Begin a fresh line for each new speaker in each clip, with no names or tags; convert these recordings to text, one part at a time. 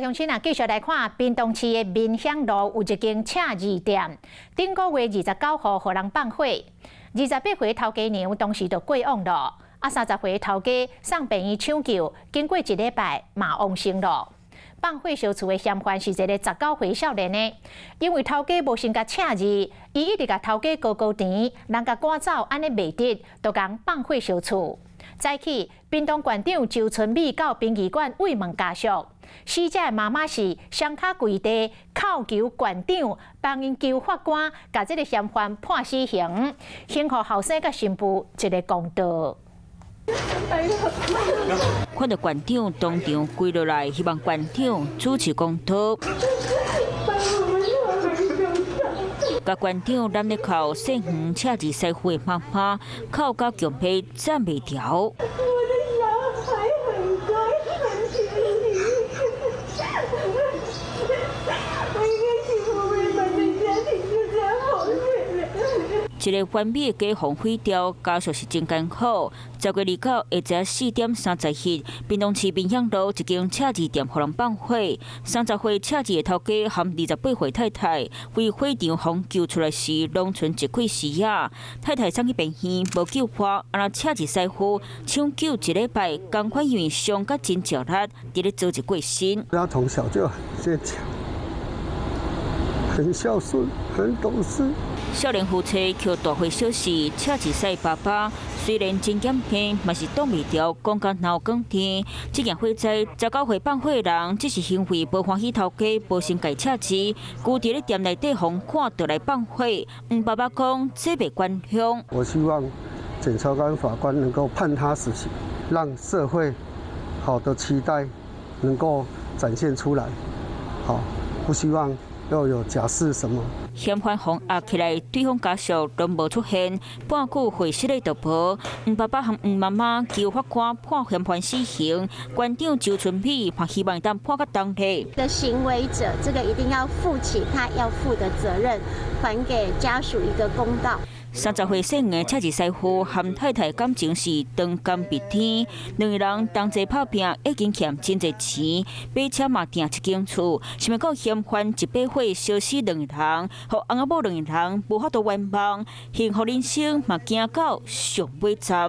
鄉親啊，繼續來看屏東市的民享路有一間赤字店，頂個月29號予人放火，28歲頭家娘當時就過往咯，啊30歲頭家送病院搶救，經過一禮拜嘛往生咯。放火燒厝的嫌犯是一個19歲少年的，因為頭家無先共赤字，伊一直共頭家高高甜，人共趕走，按呢袂得，就共放火燒厝。早起，屏東縣長周春米到殯儀館慰問家屬，死者的媽媽是雙跤跪地，叩求縣長幫𪜶求法官，共這个嫌犯判死刑，還予後生佮新婦一个公道。
看到縣長當場跪落來，希望縣長主持公道。共縣長攬咧哭，姓黃赤字師傅的媽媽哭甲強迫站袂牢。
我的小孩很乖，很聽你。我應該幸福美滿的家庭就這樣破碎了。
一个完美的家予毀掉，家屬是真艱苦。10月29下晝4點31，屏東市民享路一間赤字店予人放火，30歲赤字的頭家和28歲太太，佇火場予救出來時，攏賰一氣死仔。太太送去病院無救活，啊若赤字師傅搶救一禮拜，仝款因為傷甲真石力，佇咧做一過身。
他從小就很堅強，很孝順，很懂事。
少年夫妻抾大火燒死，赤字師爸爸雖然真減輕，嘛是擋袂牢，講甲腦梗天。這件火災，19歲放火的人，只是因為無歡喜頭家無先共赤字，舊佇咧店內底予人看著來放火。黃爸爸講，這袂原諒。
我希望檢察官、法官能夠判他死刑，讓社會好的期待能夠展現出來。好，不希望又有假釋什麼。
嫌犯予押起來，對方家屬攏無出現，半句解釋的都無。黃爸爸和黃媽媽求法官判嫌犯死刑，縣長周春米嘛希望會當判較重的。
的行為者，這個一定要負起他要負的責任，還給家屬一個公道。
30歲姓的赤字師傅和太太感情是長甘蜜甜，兩个人同齊拍拚，已經欠真濟錢，買車嘛訂一間厝，想袂到嫌犯一把火燒死兩个人，予翁仔某兩个人無法度圓夢，幸福人生嘛行到上尾站。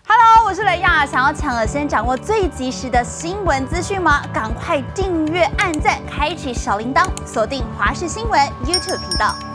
Hello，我是雷亞，想要搶先掌握最及時的新聞資訊嗎？趕快訂閱、按讚、開啟小鈴鐺，鎖定華視新聞 YouTube 頻道。